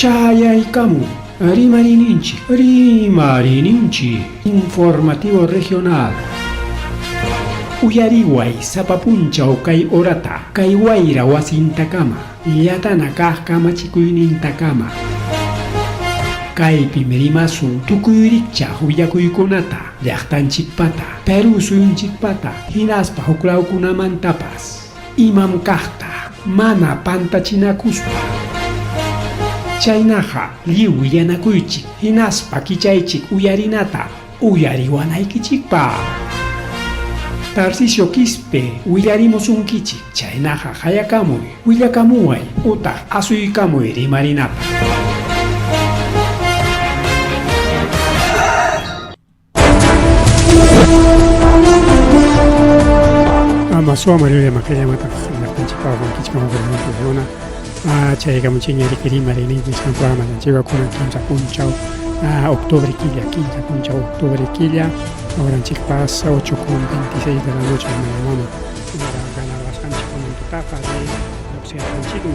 Chayaykamun Rimariyninchik, Rimariyninchik Informativo Regional. Uyariway sapa punchaw kay horata, kay wayra wasintakama, llatana kaq kamachikuynintakama. Kaypim rimasun tukuy rikchaq willakuykunata, llaqtanchikpata, Perú suyunchikpata, hinaspa huklawkunamantapas. Imam kaqta mana pantachinakuspa. Chaynaqa lliw willanakuychik hinaspa kichaychik uyarinata uyariwanaykichikpaq. Tarcisio Quispe willarimusunkichik, chaynaqa qayakamuy, willakamuway utaq asuykamuy rimarinapaq. Ama suama llulla makallamataq llaqtanchikpa wankichkan runa chaykamuchiña riki rimariyninchik nisqan programa llanchikpa kunan kimsa punchaw octubre killa kimsa punchaw octubre killa horanchikpas 8 con 26 de la noche mama ganarasqanchik kunan tutaqa lluqsirqanchikmi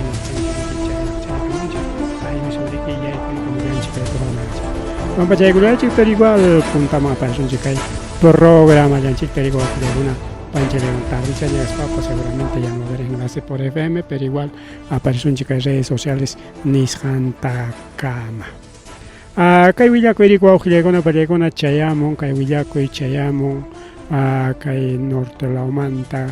Pampachaykullanchik pero igual puntaman apasunchik kay programallanchik pero igual kuna panchalewan tardichaña kaspapas seguramente ya no va a haber enlace por FM pero igual aparisunchik kay redes sociales nisqantakama. Kay willakuy riku wawqillaykuna pallaykuna chayamun kay willakuy chayamun kay norte lawmanta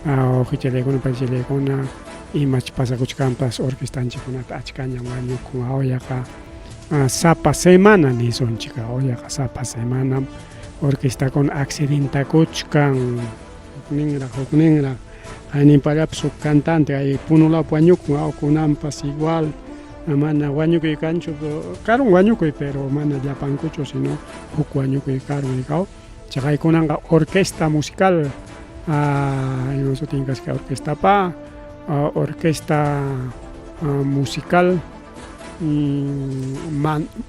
wawqichallaykuna pallachallaykuna imach pasakuchkanpas orquestanchikkunata achkañam wañukun awyaqa sapa semana nisunchik awyaqa sapa semanam orquestakuna accidentakuchkan hukninraq hukninraq qayninpallapas huk cantante ay Puno lawpi wañukun aw kunanpas igual mana wañukuy kanchu karun wañukuy pero mana llapankuchu sino huk wañukuy karun rikaw chaqay kunanqa orquesta musical ima sutin kasqa orquestapa orquesta musical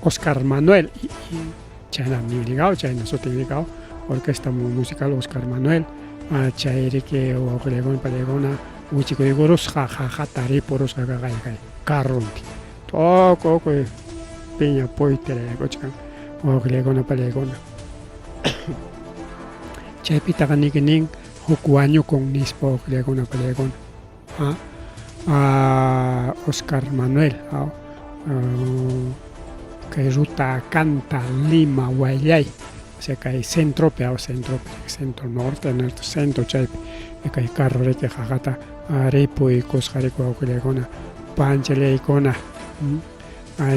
Oscar Manuel chayna nin rikaw chayna sutin rikaw orquesta musical Oscar Manuel chay riki wawqillaykuna pallaykuna wichikuykurusqa qaqata ripurusqa kaqay kay carronpi tukuy piña puytiraykuchkan wawqillaykuna pallaykuna chaypitaqa niki nin huk wañukun nispa wawqillaykuna pallaykuna Oscar Manuel kay ruta Canta Lima Huayllay o sea kay centropi centropi centro norte norte centro chaypi kay carro riki qaqata ripuykusqa riki wawqillaykuna panchallaykuna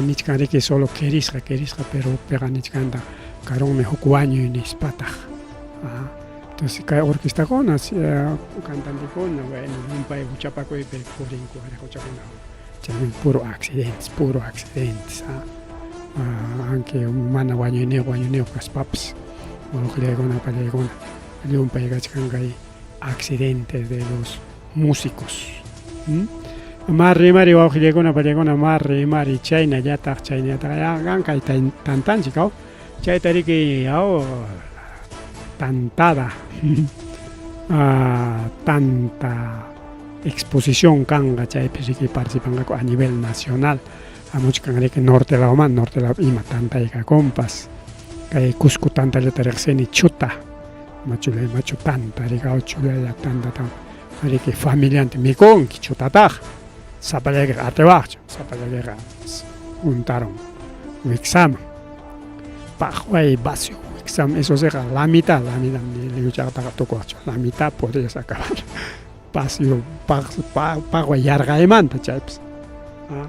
nichkan riki solo kirisqa kirisqa pero piqa nichkantaq karunmi huk wañuy nispataq. Entonces kay orquestakuna cantantekuna bueno llumpay huchapakuypi purinku ari huchakuna chaymi puro accidentes puro accidentes aunque mana wañuyniyuq wañuyniyuq kaspapas wawqillaykuna pallaykuna llumpay kachkan kay accidentes de los músicos. Ma rimari wawqillaykuna pallaykuna ma rimari chaynallataq chaynallataq kay tantanchik aw Chayta riki aw tantada tanta exposición kanqa chaypi riki participanqaku a nivel nacional hamuchkan riki norte lawman norte lawpi ima tantay kakunpas kay Cusco tantallata riqsini chuta machulay machu tanta riki aw chulalla tantata riki familiantin mikunki chutataqa Sapallaykiqa atiwaqchu, sapallaykiqa juntarun wiksaman. Paqway vacio wiksaman, eso siqa la mitad, la mitad liwchaqtaqa tukuwaqchu, la mitad podrías acabar. Vacio paqway yarqaymanta chaypis. Ah,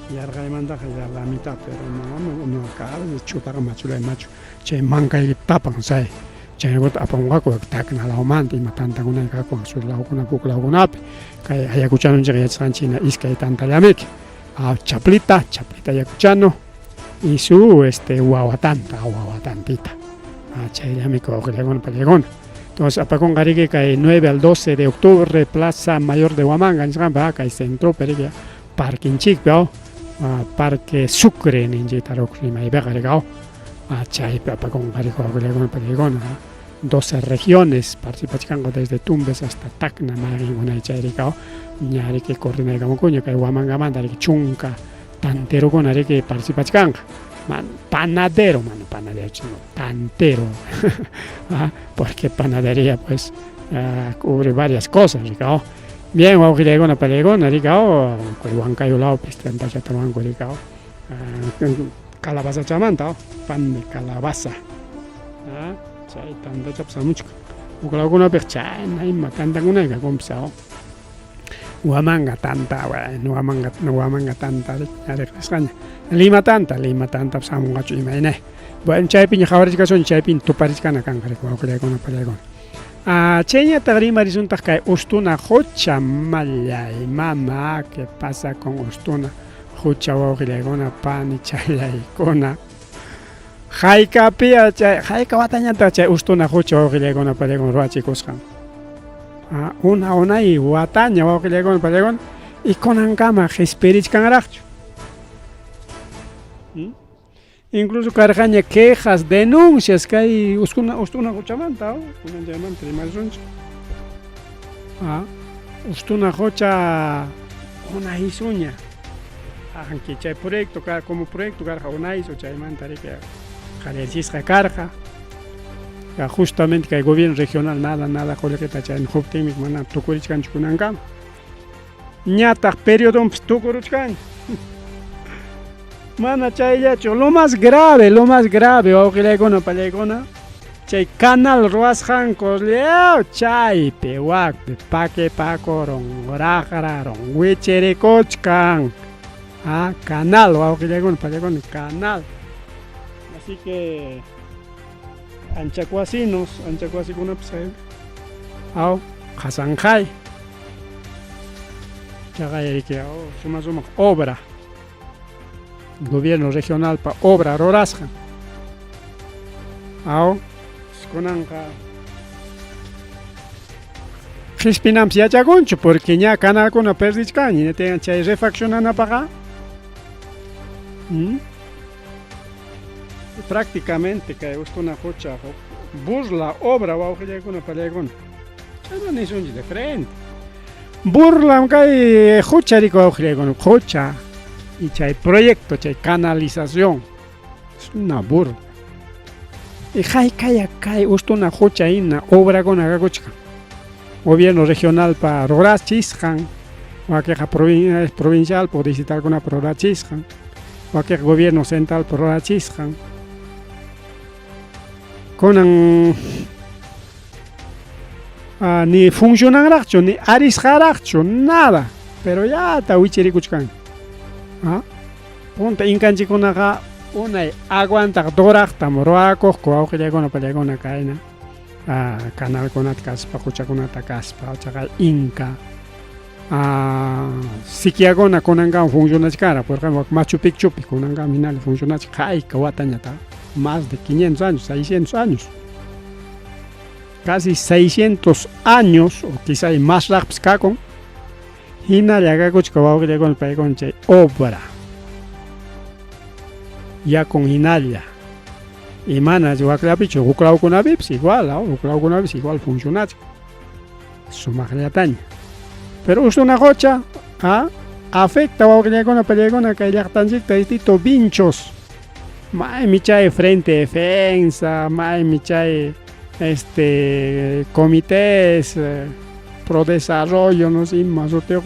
yarqaymantaqa ya la mitad, pero no, no acabas, chutaqa machulay machu. Chay mankayki tapan say. Chaynakuta apamunqaku Tacna lawmanta ima tantakuna kakun sur lawkunapi huk lawkunapi kay Ayacuchanonchik yachasqanchik hina iskay tantallamiki chaplita chaplita Ayacuchano y su este wawa tanta wawa tantita chayllamiki wawqillakuna pallakuna entonces apakunqa riki kay 9 al 12 de octubre Plaza Mayor de Huamanga nisqanpi kay centropi riki parquinchikpi Parque Sucre ninchikta ruk rimaypiqa riki Chaypi apakunqa riki wawqillakuna pallaykuna 12 regiones participachkanku desde Tumbes hasta Tacna mayqinkunay chay riki ña riki coordinaykamunkuña kay Huamangamanta riki chunka Tanterokuna riki participachkanqa. Man, panadero, mana panadero, sino tantero. Ah, porque panadería pues cubre varias cosas, rikao. Bien, wawqillaykuna panillaykuna, rikao, kay Huancayo lawpis tantachata ruwanku, rikao. Calabazachamanta, pan de calabaza. Chay tantachapas hamuchkan. Huk lawkunapiqa chayna ima tantakunay kakunpas, Huamanga tanta, bueno, Huamanga, Huamanga tanta riqsisqaña. Lima tanta, Lima tantapas hamunqachu imayna. Bueno, chaypiña qhawarichkasun, chaypiña tuparichkana kanqa riki wawqillaykuna pallaykuna. Ah, chayñataq rimarisuntaq kay Ustuna Qucha mallay mama, ¿qué pasa con Ustuna Qucha wawqillaykuna panichallaykuna? Haykapia chay hayka watañataq chay Ustuna Qucha wawqillaykuna pallaykuna ruwachikusqan? Ah, una unay wataña wawqillaykuna pallaykuna y kunankama qispirichkanraqchu. ¿Mm? Incluso karqaña quejas, denuncias kay Ustuna Ustuna Quchamanta, oh, kunan chaymanta rimarisunchik. Ah, Ustuna Qucha unaysuña. Aunque chay proyecto como proyecto karqa unaysu chaymanta riki qallarichisqa karqa. Ya justamente kay gobierno regional nada nada qullqita chayna quptinmi mana tukurichkanchu kunankama. Ñataq periodonpas tukuruchkanña. Mana chayllachu, lo más grave, lo más grave, wawqillaykuna pallaykuna, chay canal ruwasqanku lliw chaypi wakpi pakipakurun, raqrarun, wichirikuchkan. Ah, canal, wawqillaykuna pallaykuna, canal. Así que anchakuasinos, anchakuasikunapas aw qasanqay. Chaqay riki aw suma sumaq obra. Gobierno regionalpa obra rurasqan. Aw, kunanqa qispinanpas yachakunchu porque ña canalkuna perdichkanña, chay refaccionanapaqqa prácticamente kay Ustuna Qucha burla obra wawqillaykuna pallaykuna. Chayman nisunchik de frente. Burlam kay qucha riki wawqillaykuna, qucha y chay proyecto, chay canalización es una burla. Y haykaya kay Ustuna Qucha hina obrakuna kakuchkan. Gobierno regionalpa rurachisqan, wakiqa provincialpa o distritalkunapa rurachisqan, wakiqa gobierno centralpa rurachisqan. Kunan ni funcionanraqchu, ni arisqaraqchu, nada. Pero yata wichirikuchkan. Punta inkanchikkunaqa unay aguantaq duraqtam ruwakuqku wawqillaykuna pallaykuna kayna canalkunata kaspa, quchakunata kaspa, chaqay inka siquiakuna kunankama funcionachkara, por ejemplo Machu Picchupi kunankama hinalla funcionachkan hayka watañata, más de 500 años, 600 años. Casi 600 años o quizá más raqpas kakun, hinalla kakuchka wawqillaykuna paykuna chay obra. Yakun hinalla. Y mana waklapichu, huk lawkunapipas igual, huk lawkunapis igual funcionachkan. Sumaqllataña. Pero Ustuna Qucha afecta wawqillaykuna pallaykuna kay llaqtanchikta distrito Vinchos. Maymi chay frente defensa, maymi chay este comités pro desarrollo, no sé, ima sutiyuq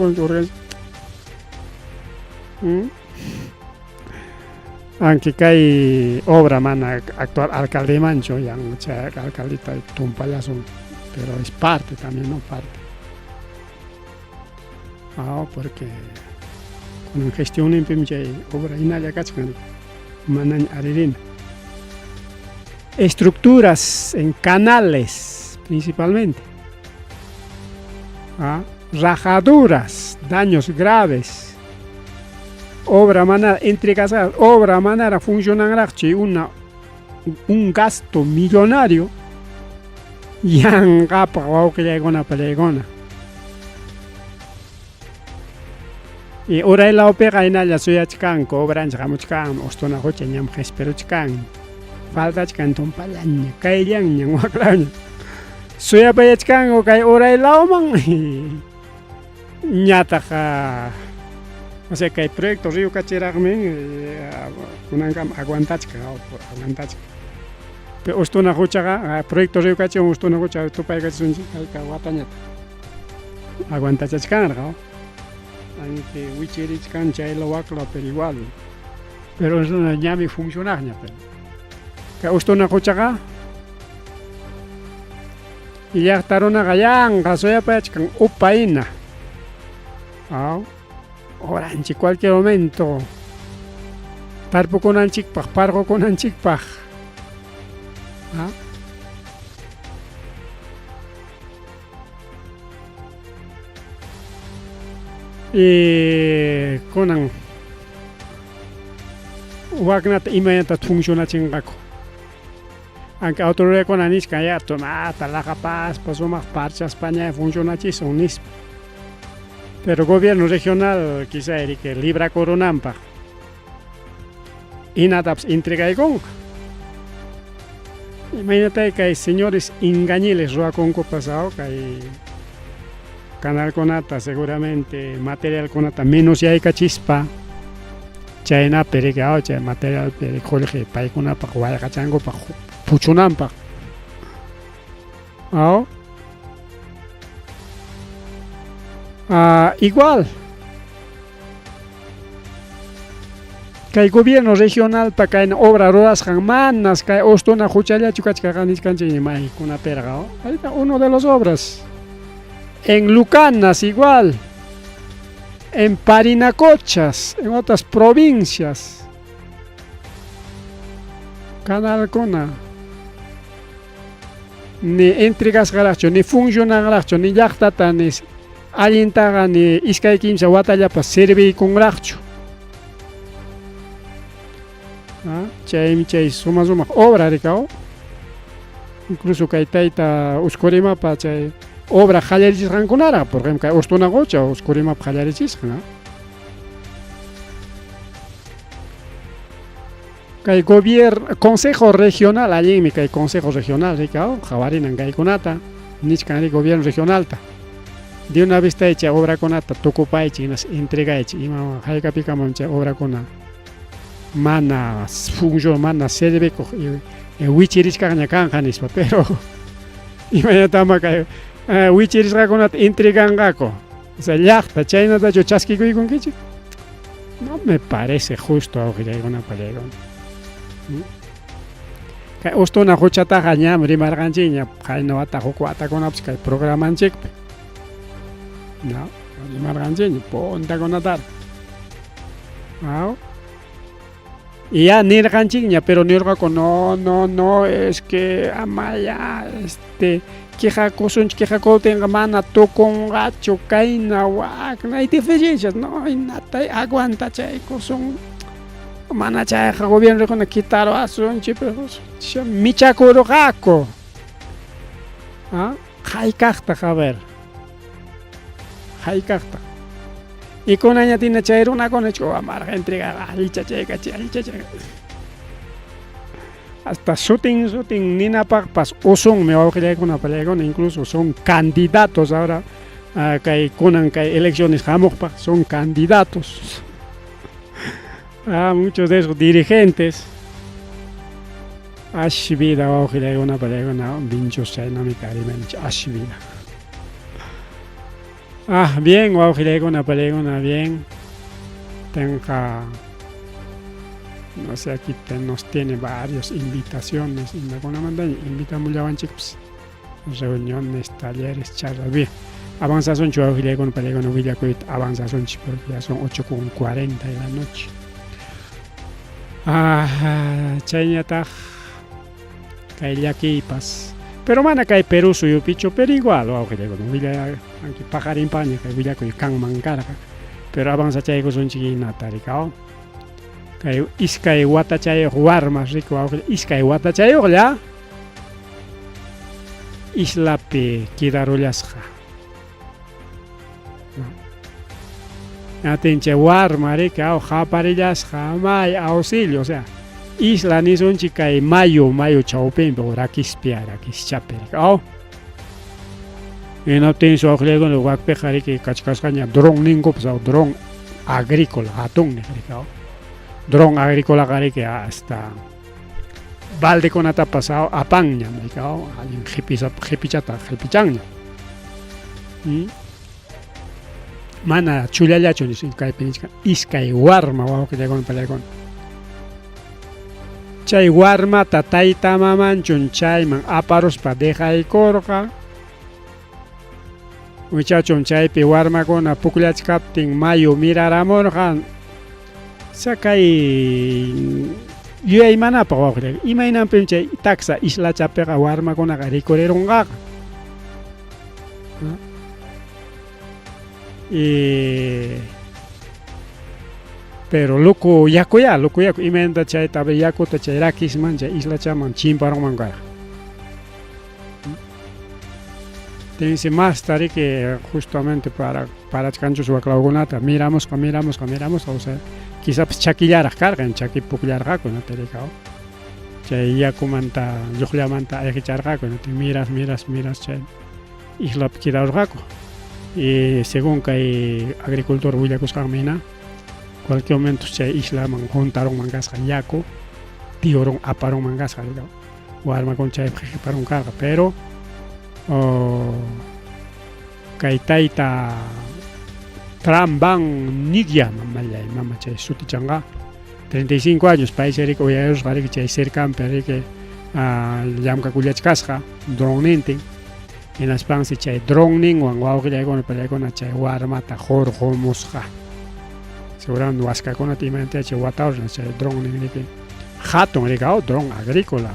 Aunque kay obra mana actual alcaldemanchu, yan chay alcaldita tumpallasun, pero es parte también, no parte. Ah, porque kunan gestionninpimi chay obra hinalla kachkan, manaña aririna. Estructuras en canales, principalmente. Rajaduras, daños graves. Obra manara, entre casadas, obra manara funcionanraqchu una un gasto millonario yanqapaq wawqillaykuna pallaykuna. Y uray lawpiqa hinalla suyachkanku, obranchik hamuchkan, Ustuna Qucha ñam qispiruchkan. Faltachkan tumpallaña, kayllanña, waklawña. Suyapayachkanku kay uray lawman ñataq O sea, kay proyecto Río Cachiraqmi kunankama aguantachkan, aguantachkan. Pero Ustuna quchaqa, proyecto Río Cachiwan Ustuna qucha tupaykachisunchik hayka watañataq aguantachachkanraq, aunque wichirichkan chayla wakla, pero igual. Pero ñami funcionaqña, pero. Kay Ustuna quchaqa llaqta runaqa yanqa suyapayachkan upa hina. Aw, oranchik cualquier momento tarpukunanchikpaq, parqukunanchikpaq. ¿Ah? Y kunan waknata imaynata funcionachinqaku. Aunque autoridadkuna nichkan ya tumata laqapaspa sumaq parchaspaña funcionachisun nispa. Pero gobierno regional quizá riki librakurunanpaq hinatapas entregaykunqa. Imaynatay kay señores engañiles ruwakunkupas kay canalkunata seguramente materialkunata menos yaykachispa chaynapi riki chay materialpi qullqi paykunapaq wayqachankupaq puchunanpaq. Aw. Igual kay gobierno regionalpa kayna obra rurasqan manas kay Ustuna quchallachu kachkarqa nichkanchik maykunapirqa. Ahí uno de los obras. En Lucanas igual, en Parinacochas, en otras provincias. Canalkuna ni entregasqaraqchu, ni funcionanraqchu, ni llaqtata ni allintaqa ni iskay kimsa watallapas serviykunraqchu. Chaymi chay suma sumaq obra rikaw. Incluso kay tayta Uskurimapa chay obra qallarichisqankunaraq, por ejemplo, kay Ustuna qucha Uskurimapa qallarichisqan. Kay gobierno, consejo regional, allinmi kay consejo regional rikaw, qhawarinan kaykunata, nichkan ri gobierno regionalta. De una vez chay obrakunata tukupaychik, hinas entregaychik, ima hayk'apikamam chay obrakuna mana funcion, mana servikuq wichirichkaqña kanqa nispa, pero imaynatama kay wichirisqakunata entreganqaku. O sea, llaqta chaynatachu chaskikuykunkichik? No me parece justo awqillaykuna pallaykuna. Kay Ustuna quchataqa ñam rimarqanchikña qayna wata huk watakunapas kay programanchikpi. No, rimarqanchikña puntakunatara. Aw. Y ya nirqanchikña, pero nirqaku no, no, no, es que amaya quejakusunchik, quejakuptinqa mana tukunqachu kayna wakna, hay diferencias, no, hinata aguantachaykusun. Mana chayqa gobierno quitarwasunchik, pero michakurqaku. ¿Ah? Hayk'aqtaq, a ver. Hayk'aqtaq. Y kunañatina chay runakuna amarqa entregar allichachaykachi, allichachay. Hasta sutin sutin ninapaqpas usunmi wawqillaykuna pallaykuna, incluso son candidatos ahora kay kunan kay elecciones hamuqpaq son candidatos. Muchos de esos dirigentes. Ash vida wawqillaykuna pallaykuna vinchus chaynami karimanchik ash vida. Bien, wawqillaykuna pallaykuna, bien. Tenqa, no sé, aquí nos tiene varias invitaciones, imakunamantaña invitamullawanchikpas. Reuniones, talleres, charlas, bien. Avanzasunchik wawqillaykuna pallaykuna willakuyta avanzasunchik porque ya son 8:40 de la noche. Chayñataq kay llakiypas. Pero mana kay Perú suyupichu, pero igual wawqillaykuna willa aunque paqarinpaña kay willakuy kanman karqa. Pero avanzachaykusunchik hinata rikaw. Kay iskay watachayuq warmas riku wawqilla, iskay watachayuqlla islapi quedarullasqa. Atin chay warma riki aw qaparillasqa may auxilio, o sea, isla nisunchik kay mayu, mayu chawpinpi rakispi rakischapi aw. Hinaptinsi wawqillaykuna wakpiqa riki kachkasqaña dron ninkupas aw dron agrícola hatunniq rikaw. Dron agrícolaqa riki hasta baldekunatapas apanñam rikaw, allin qhipichata qhipichanñam. Mana chullallachu nispa kaypi nichkan iskay warma wawqillaykuna pallaykuna. Chay warmata tayta mamanchun chayman aparuspa dejaykurqa. Wichachun chaypi warmakuna pukllachkaptin mayu miraramurqa. Kay yuyaymanapaq wawqillay, imaynanpim chay taksa islachapiqa warmakunaqa rikurirunqaqa? Y pero luku yakuyá, luku yaku, imaynata chayta yakuta chay rakisman chay islachaman chimparunman karqa. Tense masta riki justamente para parachkanchus waklawkunata miramusqa miramusqa miramusqa o sea quizás chakillaraq karqa chaki pukllarqaku rikaw chay yakumanta lluqllamanta ayqicharqaku miras miras miras chay islapi quedarurqaku. Y según kay agricultor willakusqanmi hina cualquier momento chay islaman juntarunman kasqa yaku tiurun aparunman kasqa rikaw warmakuna chaypi qhiparun karqa pero kay tayta Tramban Nigya mamallay mama chay sutichanqa 35 años paysi riki uyayusqa riki chay cercanpi riki llamkakullachkasqa dronnintin hinaspansi chay dronninwan wawqillaykuna pallaykuna chay warmata hurqumusqa seguramente waskakunata imaynata chay watawrina chay dronnin riki hatun riki dron agrícola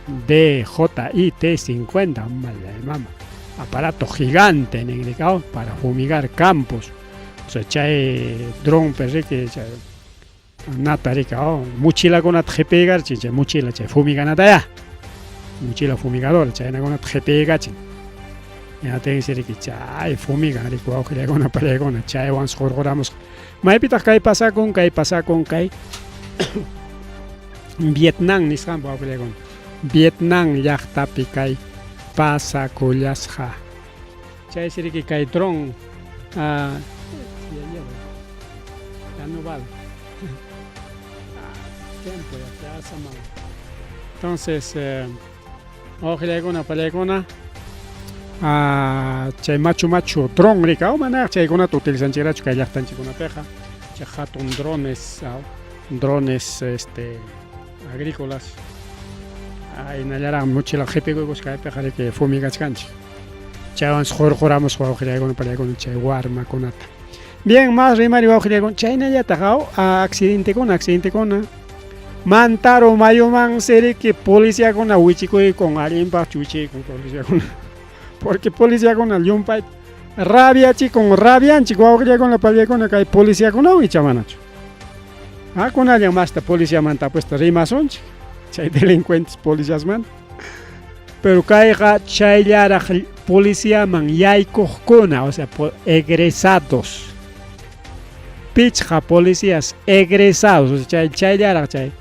DJI T50 mallay mama aparato gigante nin rikaw para fumigar campos o sea chay dron riki chay nata rikaw mochilakunata qhipiykarchin chay mochila chay fumiganataya mochila fumigadora chaynakunata qhipiykachin hinatinsi riki chay fumigan riki wawqillaykuna pallaykuna chaywansi hurquramusqa maypitaq kay pasakun kay pasakun kay Vietnam nisqanpi wawqillaykuna Vietnam llaqtapi kay pasakullasqa chaysi riki kay dron ya no vale tiempo ya se hace mal entonces wawqillaykuna pallaykuna chay machu machu dron rikaw mana chaykunata utilizanchikñachu kay llaqtanchikkunapiqa chay hatun drones drones agrícolas hinallaraqmi mochila qhipikuykusqa kaypiqa riki fumigachkanchik chaywansi hurquramusqa wawqillaykuna pallaykuna chay warmakunata. Bien, más rimari wawqillaykuna chaynallataq accidentekuna accidentekuna Mantaro mayumansi riki policiakuna wichikuykun allinpaqchu wichiykun policiakuna porque policiakuna llumpay rabiachikun rabianchik wawqillaykuna pallaykuna kay policiakunawan icha manachu kunallan masta policiamanta pues rimasunchik chay delincuentes policiasmanta pero kayqa chayllaraq policiaman yaykuqkuna o sea egresados pichqa policías egresados o sea chay chayllaraq chay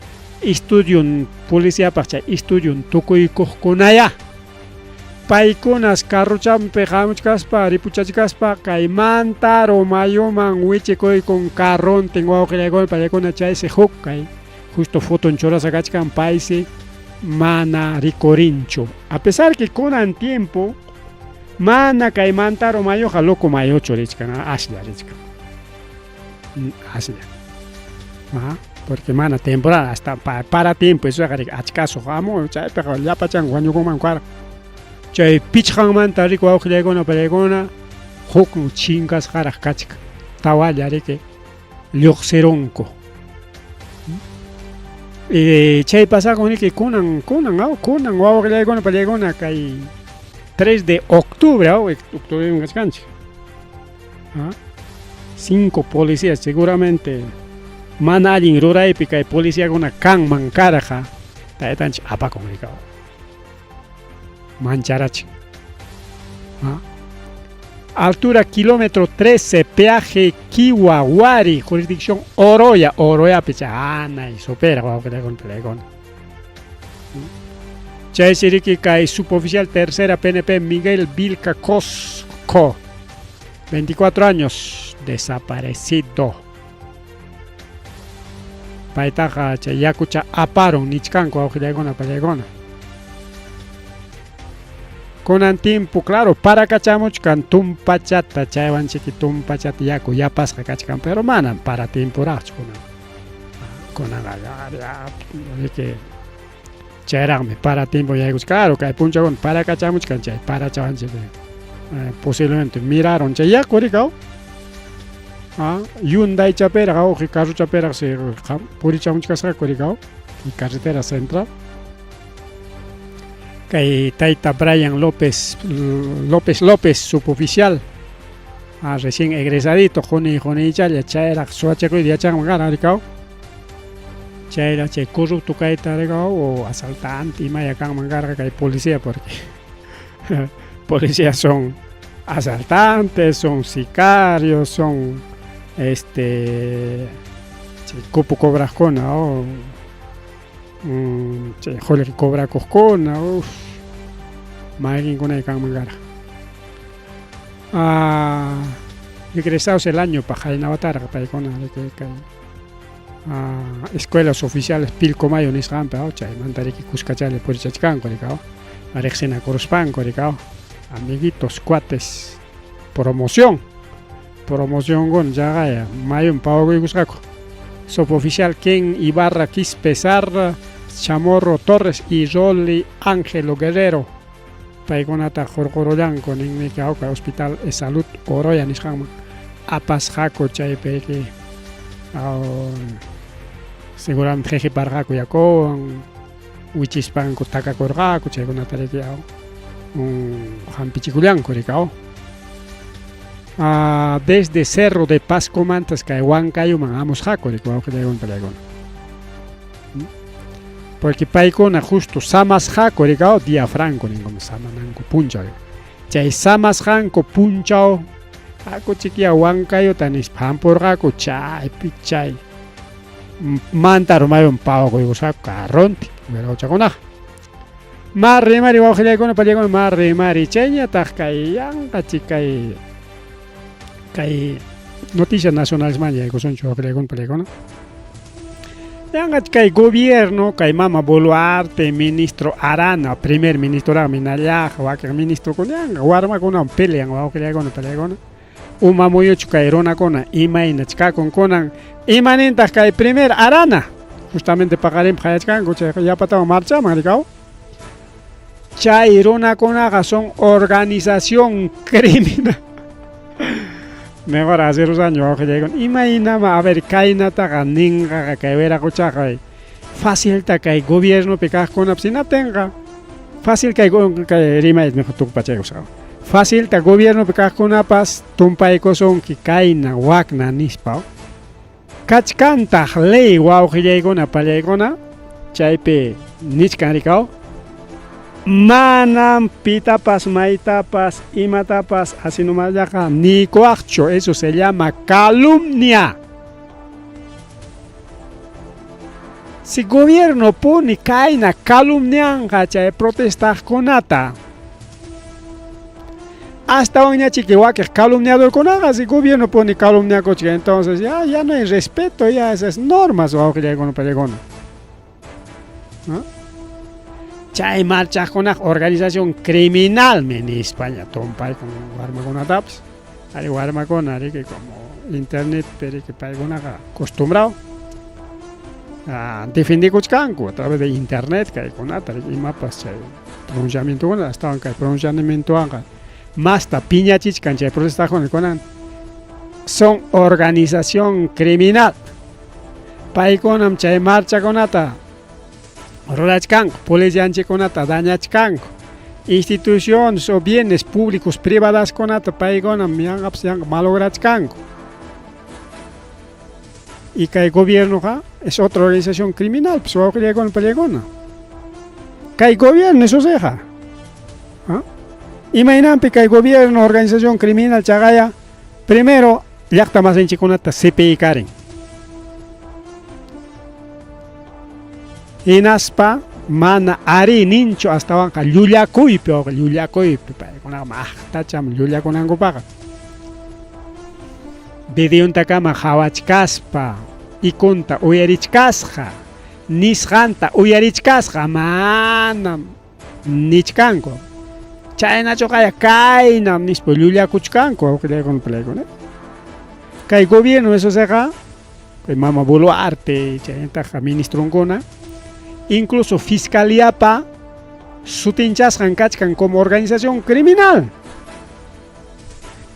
estudion policiapaq chay estudion tukuykuqkunaya paykunas carruchampi hamuchkaspa ripuchachkaspa kay Mantaro mayuman wichikuykun carrontin wawqillaykuna pallaykuna chaysi huk kay justo foton churasqa kachkan paysi mana rikurinchu a pesar que kunan tiempo mana kay Mantaro mayuqa loco mayuchu richkan aslla richkan aslla porque mana temporada hasta para tiempo eso achkasu hamun chaypiqa llapachan wañukunman karqa chay pichqanmanta riki wawqillaykuna pallaykuna huk chinkasqaraq kachkan tawalla riki lluqsirunku chay pasakun riki kunan kunan kunan wawqillaykuna pallaykuna kay 3 de octubre octubre kachkanchik 5 policías seguramente mana allin ruraypi kay policiakuna kanman karqa taytanchik apakun rikaw mancharachin. Altura kilómetro 13, peaje Kiwawari, jurisdicción Oroya, Oroyapi chay hanay supera wawqillaykuna. Chaysi riki kay suboficial tercera PNP Miguel Vilca Cosco, 24 años, Desaparecido. Paytaqa chay yakucha aparun nichkanku wawqillaykuna pallaykuna. Kunan timpu, claro, parakachamuchkan tumpachata, chaywan chiki tumpachata yaku yapasqa kachkan, pero manam para timpuraqchu kunan. Kunanqa riki chayraqmi para timpu yaykuchkan, claro, kay punchawkuna parakachamuchkan chay parachawan chiki posiblemente mirarun chay yaku rikaw. Ah, Hyundaichapiraq wawqi carrochapiraqsi purichamuchkasqaku rikaw, carretera central. Kay tayta Brian López López López suboficial ah, recién egresadito quni quniychalla chayraq suwachakuyta yachanman karan rikaw chayraq chay corrupto kayta rikaw o asaltante imaya kanman karqa kay policía porque policías son asaltantes, son sicarios, son este chay cupo cobraqkuna o Chay qullqi cobrakuqkuna, uf, mayqinkunay kanman karqa. Ah, egresados el año paq qayna watarqa paykuna riki kay ah, escuelas oficiales Pilcomayo nisqanpi aw chaymanta riki kuskachalla purichachkanku riki aw riqsinakuruspanku riki aw amiguitos cuates promoción Promocionkuna chaqaya mayun pawakuykusqaku. Suboficial Ken Ibarra Quispe Sarra, Chamorro Torres y Rolly Ángelo Guerrero paykunata hurqurullanku ninmi kay Hospital Salud Oroya nisqanman apasqaku chaypi seguramente qhiqiparqaku yakuwan wichispanku takakurqaku chaykunata riki hampichikullanku riki Ah, desde Cerro de Pascomantas kay Huancayuman hamusqaku riki wawqillaykuna pallaykuna. Porque paykuna justo samasqaku riki día franco ninkum samananku punchaw. Chay samasqanku punchaw haku chikya Huancayuta nispa hampurqaku chaypi chay manta rumaywan pawakuykusqaku carronti wiraqochakunaqa. Ma rimari wawqillaykuna pallaykuna ma rimari chayñataq kay yanqachik kay kay noticias nacionalesman yaykusunchik wawqillaykuna pallaykuna. Yanqach kay gobierno kay mama Boluarte ministro Arana primer ministroraqmi hinallataq wakin ministrokuna yanqa warmakunawan pelean wawqillaykuna pallaykuna. Uma muyuchu kay runakuna imaynach kakun kunan imanintaq kay primer Arana justamente paqarinpaq qayachkanku chayqa yapatawan marchaman rikaw chay runakunaqa son organización criminal mejor hace dos años wawqillaykuna imaynama a ver kaynataqa ninqaqa kay wiraquchaqa facilta kay gobiernopi kaqkunapas hinaptinqa Fácil kay kay rimay mejor tukupachaykusqa. Facilta gobiernopi kaqkunapas tumpaykusunki kayna wakna nispa. Kachkantaq ley wawqillaykuna pallaykuna chaypi nichkan rikaw. Manam pitapas maytapas imatapas asinumallaqa niykuwaqchu, eso se llama calumnia. Si gobierno puni kayna calumnianqa chay protestaqkunata, astawanñachiki wakiq calumniadorkunaqa si gobierno puni calumniakuchka, entonces ya, ya no hay respeto ya esas normas wawqillaykuna pallaykuna. ¿No? Chay marchaqkunaq organización criminalmi nispaña tumpaykun warmakunatapas. Ari warmakuna riki como internet riki paykunaqa acostumbrado defendikuchkanku a través de internet kaykunata riki imapas chay pronunciamientokuna astawan kay pronunciamientowanqa masta piñachichkan chay protestaqkuna kunan son organización criminal paykunam chay marchakunata rurachkanku policianchikkunata dañachkanku instituciones o bienes públicos privadaskunata paykunam yanqapas yanqa malograchkanku y kay gobiernoqa es otra organización criminal pues wawqillaykuna pallaykuna kay gobierno eso siqa ¿Ah? Imaynanpi kay gobierno organización criminal chaqaya primero llaqta masinchikkunata sipiykarin Hinaspa mana arí ninchu astawanqa llullakuypi wawqi llullakuypi paykunaqa maqtacham llullakunankupaqa. Videontakama qhawachkaspa, ikunta uyarichkasqa, nisqanta uyarichkasqa, manam nichkanku. Chaynachuqaya kaynam nispa llullakuchkanku wawqillaykuna palaykuna. Kay gobierno esoseqa kay mama Boluarte chaynataqa ministronkuna incluso fiscaliapa sutinchasqan kachkan como organización criminal.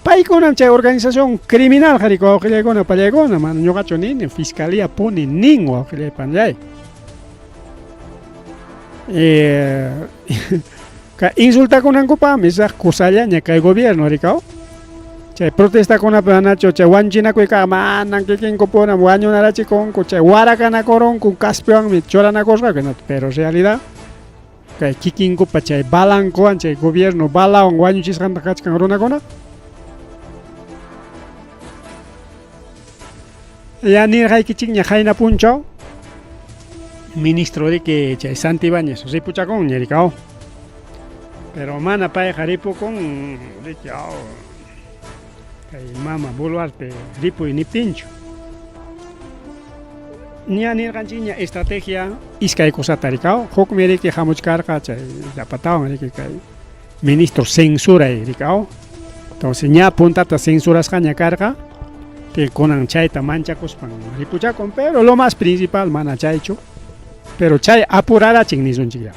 Paykunam chay organización criminal qari wawqillaykuna pallaykuna mana ñuqachu nini fiscalía puni nin wawqillay panllay. Kay insultakunankupaqmi esaq kusallaña kay gobierno rikaw. Chay protestakunapi manachu chay wañuchinakuykaqa manan kikinkupunam wañunarachikunku chay warakanakurunku kaspiwanmi churanakusqaku pero realidad kay kikinkupa chay balankuwan chay gobierno balawan wañuchisqanta kachkan runakuna. Ya nirqaykichikña qayna punchaw ministro riki chay Santibáñez ripuchakunña rikaw. Pero mana payqa ripukun riki aw kay mama Boluarte ripuy niptinchu. Ña nirqanchikña estrategia iskay cosata rikaw. Hukmi riki hamuchkarqa chay llapatawan riki kay ministro censuray rikaw. Entonces ña puntata censurasqaña karqa kunan chayta manchakuspan ripuchakun, pero lo más principal mana chaychu. Pero chay apurarachin nisunchiklla.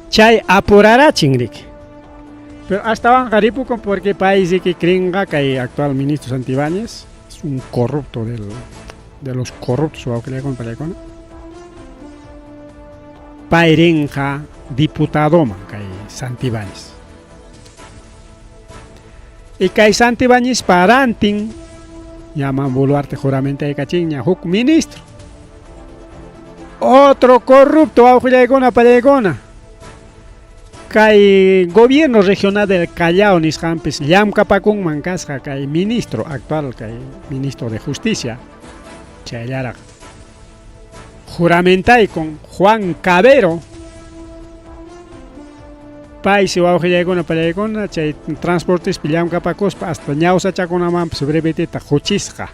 Chay apurarachin riki. Pero astawanqa ripukun porque pay riki creenqa kay actual ministro Santibáñez es un corrupto de los corruptos wawqillaykuna pallaykuna. Pay rinqa diputadoman kay Santibáñez. Y kay Santibáñezpa rantin llaman Boluarte juramentakachinña huk ministro. Otro corrupto wawqillaykuna pallaykuna. Kay gobierno regional del Callao nisqanpis llamkapakunman kasqa kay ministro actual kay ministro de justicia chayllaraq juramentaykun Juan Cabero paysi wawqillaykuna pallaykuna chay transportespi llamkapakuspa hasta ñawsachakunamanpas brevetita quchisqa.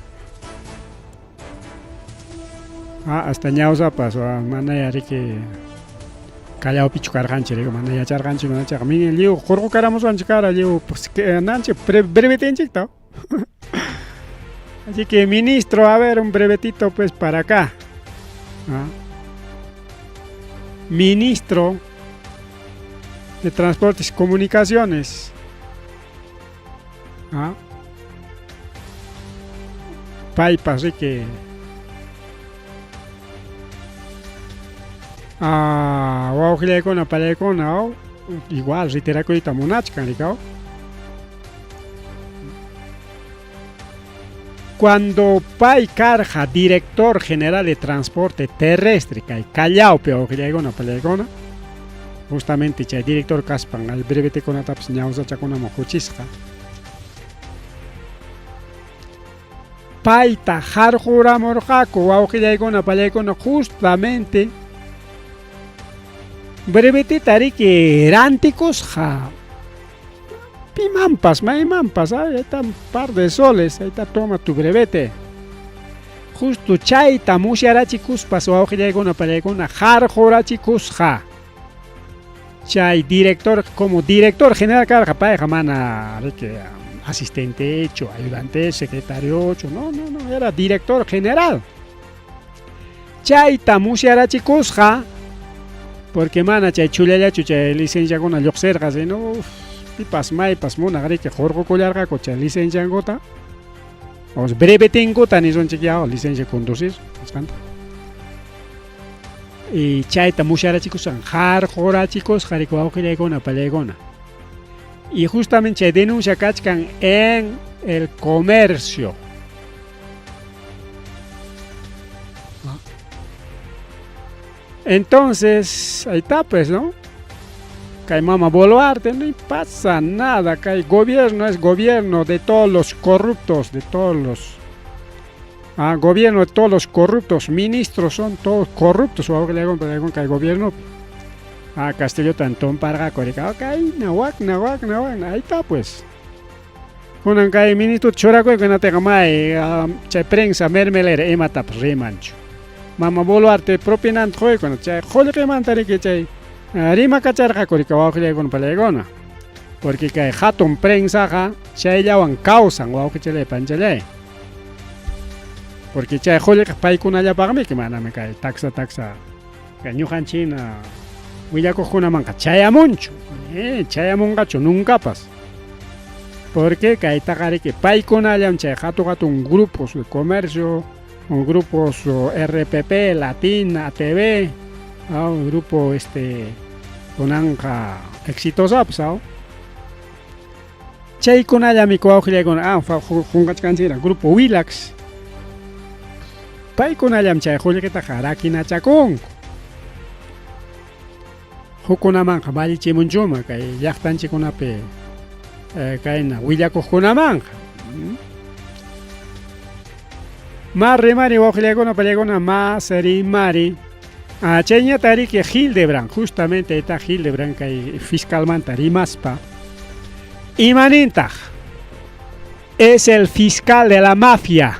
Hasta ñawsapas manaya riki Callaopichu karqanchik riki mana yacharqanchik mana chayqa mini lliw qurqukaramuswanchik kara lliw nanchik brevetinchikta. Así que ministro, a ver un brevetito pues para acá. Ministro de Transportes y Comunicaciones. Paypas riki wawqillaykuna pallaykuna igual retirakuyta munachkan rikaw. Cuando pay karqa director general de transporte terrestre kay Callaopi wawqillaykuna pallaykuna justamente chay director kaspan al brevetekunatapas ñawsachakunaman huchisqa. Payta harquramurqaku wawqillaykuna pallaykuna justamente brevetita riki rantikusqa pimanpas maymanpas ahí está un par de soles, ahí está, toma tu brevete. Justo chayta musyarachikuspas wawqillaykuna pallaykuna harqurachikusqa. Chay director como director general karqa payqa mana riki asistente ayudante, secretario no, no, no, era director general. Chayta musyarachikusqa porque mana chay chullallachu chay licenciakuna lluqsirqa sino pipas maypas munaq riki hurqukullarqaku chay licenciankuta o brevetinkuta nisunchik ya licencia conducir nisqanta. Y chayta musyarachikusqan harqurachikusqa riki wawqillaykuna pallaykuna. Y justamente chay denuncia kachkan en el comercio. Entonces, ahí está pues, ¿no? Kay mama Boluarte, no pasa nada, kay gobierno es gobierno de todos los corruptos, de todos los gobierno de todos los corruptos, ministros son todos corruptos, kay gobierno. Castillo tanto parga, ahí está pues. Kunan kay ministro churakuyku hinaptinqa may chay prensa mermelera imatapas rimanchu. Mama Boluarte propinanta quykuna chay qullqimanta riki chay rimakacharqaku riki wawqillaykuna palaykuna. Porque kay hatun prensaqa chayllawan kawsan wawqichalay panchalay. Porque chay qullqiqa paykunallapaqmiki manami kay taksa taksa kay ñuqanchina willakuqkunamanqa chayamunchu. Chayamunqachu nuncapas. Porque kaytaqa riki paykunallam chay hatu hatun grupos de comercio, grupos RPP, Latina, ATV, grupo este kunanqa exitosapas, chaykunallami wawqillaykuna qunqachkanchikra grupo Willax paykunallam chay qullqitaqa rakinachakunku. Hukkunamanqa vallichimunchuma kay llaqtanchikkunapi kayna willakuqkunamanqa. Ma rimari wawqillaykuna pallaykuna mas rimari. Chayñata riki Hildebrandt, justamente está Hildebrandt kay fiscalmanta rimaspa. Imanintaq? Es el fiscal de la mafia.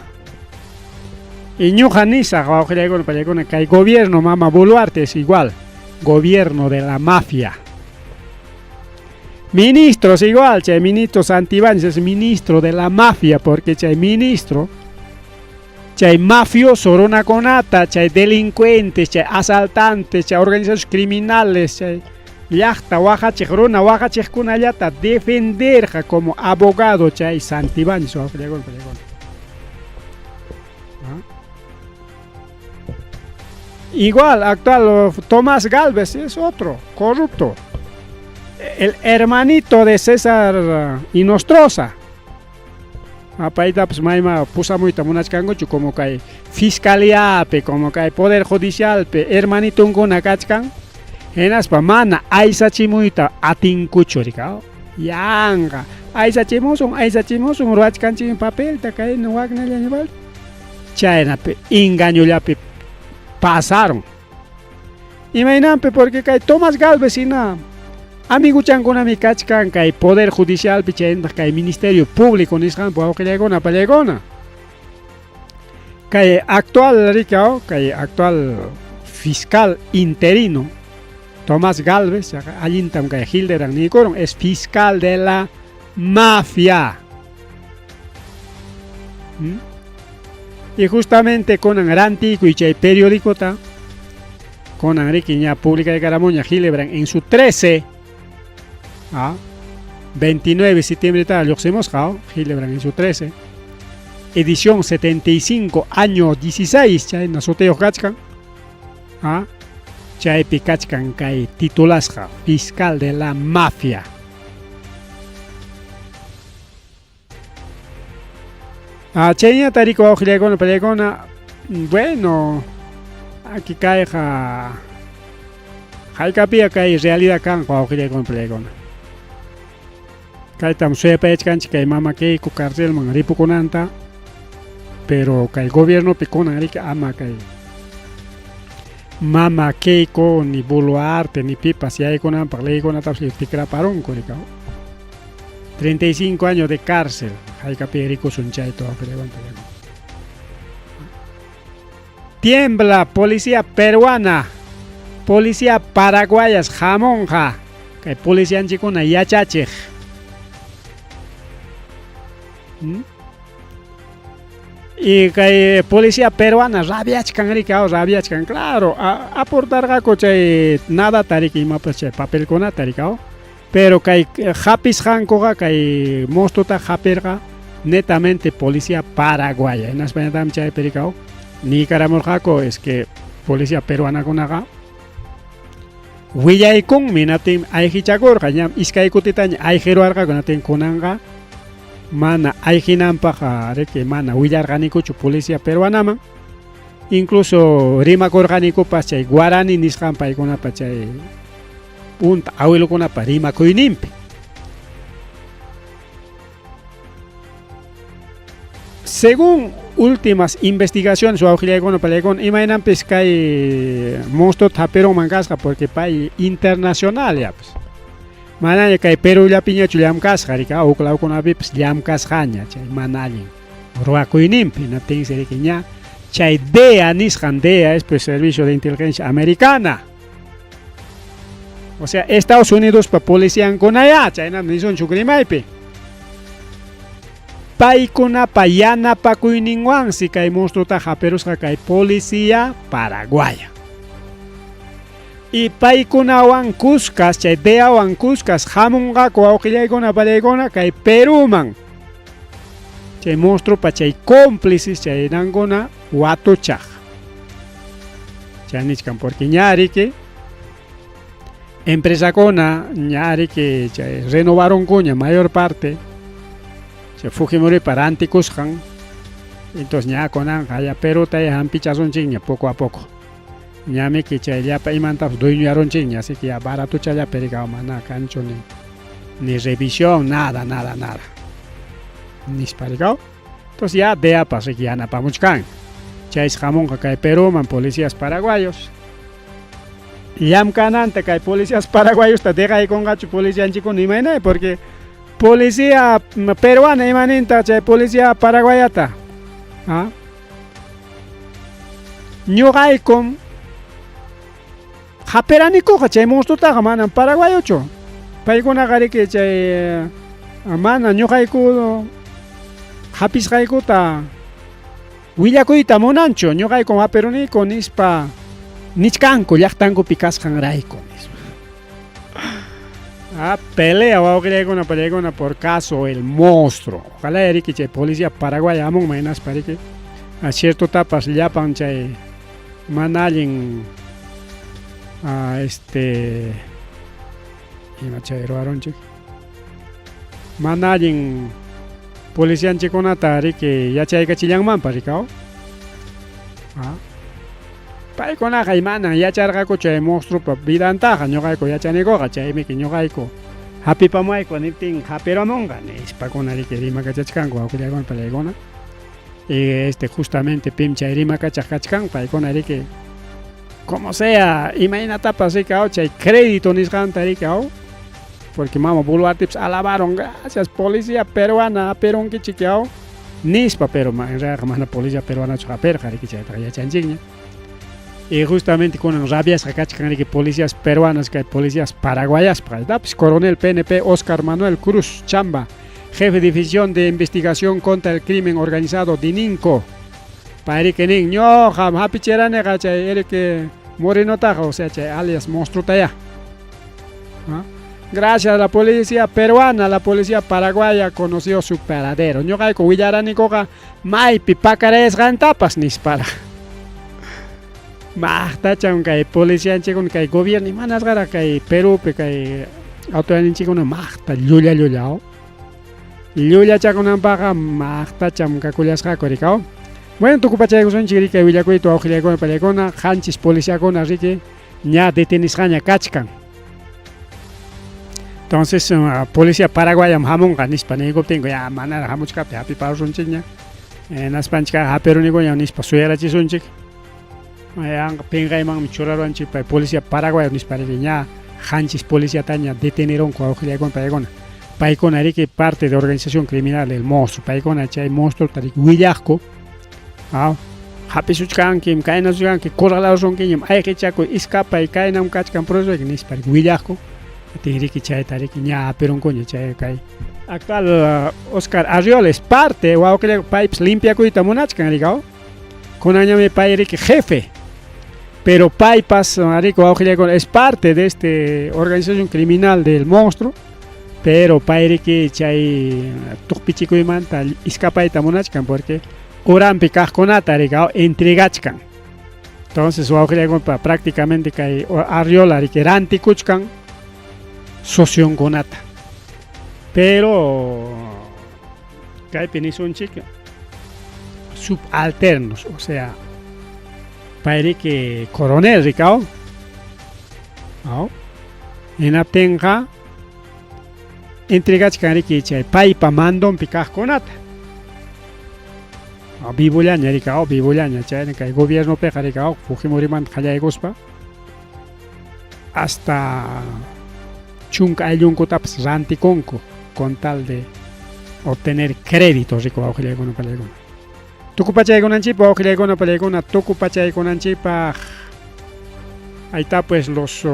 Y ñuqa nisaq wawqillaykuna pallaykuna kay gobierno mama Boluarte es igual, gobierno de la mafia. Ministros igual, chay ministro Santibáñez es ministro de la mafia porque chay ministro chay mafioso runakunata, chay delincuentes, chay asaltantes, chay organizaciones criminales, chay llaqta waqachiq runa waqachiqkunallata defenderqa como abogado chay Santibáñez wawqillaykuna pallaykuna. Igual, actual Tomás Gálvez es otro corrupto. El hermanito de César Hinostroza. Paytapas mayma pusamuyta munachkankuchu como kay fiscaliapi, como kay poder judicialpi hermanitunkuna kachkan. Hinaspa mana aysachimuyta atinkuchu rikaw. Yanqa aysachimusun, aysachimusun ruwachkanchik papelta kayna waknalla chaynapi engañollapi pasaron. Imaynanpi porque kay Tomás Gálvez hina amiguchankunami kachkan kay poder judicialpi chaynataq kay ministerio público nisqanpi wawqillaykuna pallaykuna. Kay actual rikaw, kay actual fiscal interino Tomás Gálvez, allintam kay Hildebrandt niykurun, es fiscal de la mafia. Y justamente kunan rantikuy chay periódicota kunan riki ña publicaykaramuña Hildebrandt en su 13 29 de septiembre lluqsimusqa Hildebrandt en su 13 edición 75 año 16 chayna sutiyuq kachkan chaypi kachkan kay titulasqa fiscal de la mafia. Chayñata riku wawqillaykuna pallaykuna, bueno, aki kayqa hayk'apiya kay realidad kanqa wawqillaykuna pallaykuna. Kaytam suyapayachkanchik kay mama Keiko carcelman ripukunanta, pero kay gobiernopi kunan riki ama kay mama Keiko ni Boluarte ni pipas yaykunanpaq leykunatapas tikraparunku rikaw. 35 años de cárcel, hayk'api rikusun chayta wawqillaykuna pallaykuna. Tiembla policía peruana, policía paraguayas hamunqa, kay policianchikkuna yachachiq. Y kay policía peruana rabiachkan riki, rabiachkan, claro, aportarqaku chay nadata riki imapas chay papelkunata riki, pero kay hapisqankuqa kay monstruota hapirqa netamente policía paraguaya. Hinaspañataqmi chaypi rikaw niykaramurqaku es que policía peruanakunaqa willaykunmi hinaptinmi ayqichakurqa, ñam iskay kutitaña ayqiruwarqaku hinaptin kunanqa mana ayqinanpaq riki mana willarqanikuchu policía peruanaman. Incluso rimakurqanikupas chay guarani nisqan paykunapa chay punta awilukunapa rimakuyninpi. Según últimas investigaciones wawqillaykuna pallaykuna imaynanpis kay monstruo hapirunman kasqa porque pay internacional ya pues. Manaña kay Perullapiñachu llamkasqa riki, huk lawkunapipas llamkasqaña chay mana allin ruwakuyninpi. Hinaptinsi riki ña chay DEA nisqan, DEA es pues Servicio de Inteligencia Americana. O sea, Estados Unidospa policiankunayá, chaynam nisunchuk rimaypi. Paykunapa yanapakuyninwansi kay monstruota hapirusqa kay policía paraguaya. Y paykunawan kuskas, chay DEAwan kuskas hamunqaku wawqillaykuna pallaykuna kay Perúman. Chay monstruopa chay cómplices chay nankuna watuchaq. Chay nichkan porque ña riki empresakuna ña riki chay renovaronkuña mayor parte chay Fujimoripa rantikusqan. Entonces ña kunanqa ya Peruta ya hampichasunchikña poco a poco. Ñamiki chay llapa imantapas dueñoyarunchikña, así que ya baratuchallapi rikaw mana kanchu ni ni revisión, nada, nada, nada. Nispa rikaw. Entonces ya DEApas riki yanapamuchkan. Chaysi hamunqa kay Perúman policías paraguayos. Llamkananta kay policías paraguayosta dejaykunqachu policianchikkuna imaynay, porque policía peruana imaninta chay policía paraguayata. ¿Ah? Ñuqaykum hapiranikuqa chay monstruotaqa manam paraguayochu. Paykunaqa riki chay mana ñuqayku hapisqaykuta willakuyta munanchu, ñuqaykum hapiruniku nispa nichkanku llaqtankupi kasqanrayku nispa. Ah, pelea wawqillaykuna pallaykuna por caso el monstruo. Ojalá riki chay policía paraguaya hamunman hinaspa riki a ciertotapas llapan chay mana allin a este ima chay ruwarunchik mana allin policianchikkunata riki yachaykachillanmanpas rikaw. Ah. Paykunaqa manan yacharqakuchu chay monstruopa vidantaqa, ñuqayku yachanikuqa, chaymiki ñuqayku hapipamuwayku niptin hapiramunqa nispakuna riki rimakachachkanku wawqillaykuna pallaykuna. Y este justamente pim chay rimakachaq kachkan paykuna riki como sea imaynatapas riki chay crédito nisqanta riki porque mama Boluartepas alabaron, gracias policía peruana hapirunkichik nispa, pero en realidad mana policía peruanachu hapirqa riki chaytaqa yachanchikña. Y justamente kunan rabiasqa kachkan riki policías peruanas kay policías paraguayaspa. Dapis coronel PNP Oscar Manuel Cruz Chamba, jefe de división de investigación contra el crimen organizado DININCO. Pay nin ñuqam hapichiraniqa chay Eric Morenotaqa, o sea chay alias monstruotaya. ¿Ah? Gracias a la policía peruana, la policía paraguaya conoció su paradero. Ñuqayku willaranikuqa maypi pakarayasqantapas nispara. Maqtacham kay policianchikkuna kay gobierno imanasqaraq kay Perúpi kay autoridadninchikkuna maqta llulla llulla. Llullachakunanpaqqa maqtacham kakullasqaku rikaw. Bueno, tukupachaykusunchik riki willakuyta wawqillaykuna pallaykuna qanchis policiakuna riki ña detenisqaña kachkan. Entonces, policía paraguayam hamunqa nispa niykuptinku ya manaraq hamuchkaptin hapiparusunchikña. Hinaspanchik hapirunikuña nispa suyarachisunchik. Yanqa pinqaymanmi churaruwanchik pay policía paraguayo nispa riki ña qanchis policiataña detenerunku wawqillaykuna paykuna. Paykuna riki parte de organización criminal el monstruo. Paykuna chay monstruota riki willaqku. Hapisuchkankim, kaynasuchkanki, corralarusunkiñam, ayqichakuy, iskapay, kaynam kachkan proceso nispa riki willaqku. Riki chayta riki ña hapirunkuña chay kay actual Oscar Arriola es parte wawqilla paypas limpiakuyta munachkan rikaw. Kunanñami pay riki jefe. Pero paypas riki wawqillaykuna es parte de este organización criminal del monstruo. Pero pay riki chay tuqpichikuymanta iskapayta munachkan porque uranpi kaqkunata rikaw entregachkan. Entonces wawqillaykuna prácticamente kay Arriola riki rantikuchkan socionkunata. Pero kaypi nisunchik subalternos, o sea, pay riki coronel rikaw. Hinaptinqa entregachkan riki chay paypa mandonpi kaqkunata. Vivollaña rikaw, vivollaña chay kay gobiernopiqa rikaw Fujimorimanta qallaykuspa hasta Chunka ayllunkutapas rantikunku con tal de obtener crédito, riku wawqillaykuna pallaykuna. Tukupachaykunanchikpaq wawqillaykuna pallaykuna, tukupachaykunanchikpaq. Ahí está pues los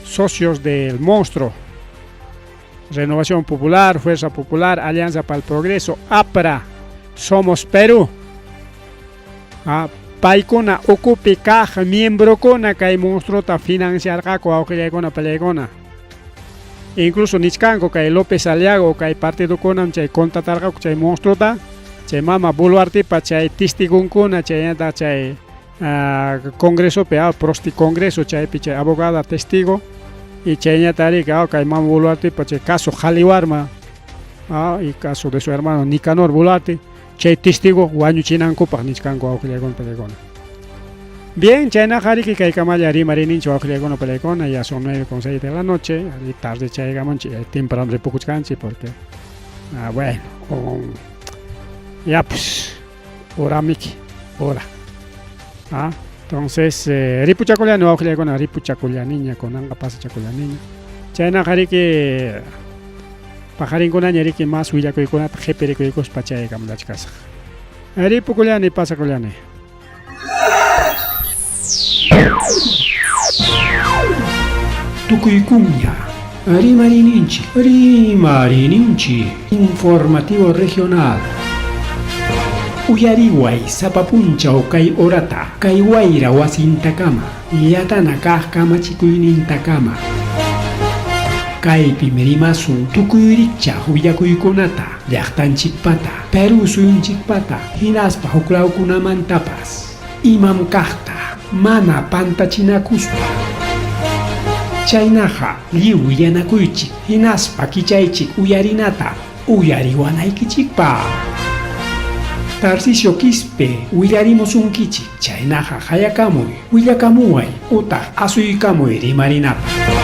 socios del monstruo. Renovación Popular, Fuerza Popular, Alianza para el Progreso, APRA, Somos Perú. Ah, paykuna ukupi kaq miembrokuna kay monstruota financiarqaku wawqillaykuna pallaykuna. Incluso nichkanku kay López Aliaga kay partidokunam chay contratarqaku chay monstruota, chay mama Boluartepa chay testigunkuna chaynata chay congresopi prosti congreso chaypi chay abogada testigo y chayñata riki kay mama Boluartepa chay caso Qhaliwarma y caso de su hermano Nicanor Boluarte chay testigo wañuchinankupaq nichkanku wawqillaykuna pallaykuna. Bien, chaynaqa riki kaykamalla rimarininchik wawqillaykuna pallaykuna, ya son 9:06 de la noche, y tarde chaygamunchik, temprano ripukuchkanchik porque bueno, ya pues, hora miki, hora. Entonces, ripuchakullani wawqillaykuna, ripuchakullaniña, kunanqa pasachakullaniña. Chaynaqa riki paqarinkunaña riki mas willakuykunata qhipirikuykuspa chaykamulachkasaq. Ripukullani, pasakullani. Tukuykuña rimarininchik, rimarininchik, informativo regional. Uyariway sapa punchaw kay horata, kay wayra wasintakama, llatana kaq kamachikuynintakama. Kaypim rimasun tukuy rikchaq willakuykunata, llaqtanchikpata, Perú suyunchikpata, hinaspa huklawkunamantapas. Imam kaqta, mana pantachinakuspa. Chaynaqa lliw willanakuychik, hinaspa kichaychik uyarinata, uyariwanaykichikpaq. Tarcisio Quispe willarimusunkichik, chaynaqa hayakamuy, willakamuway, utaq asuykamuy rimarinapaq.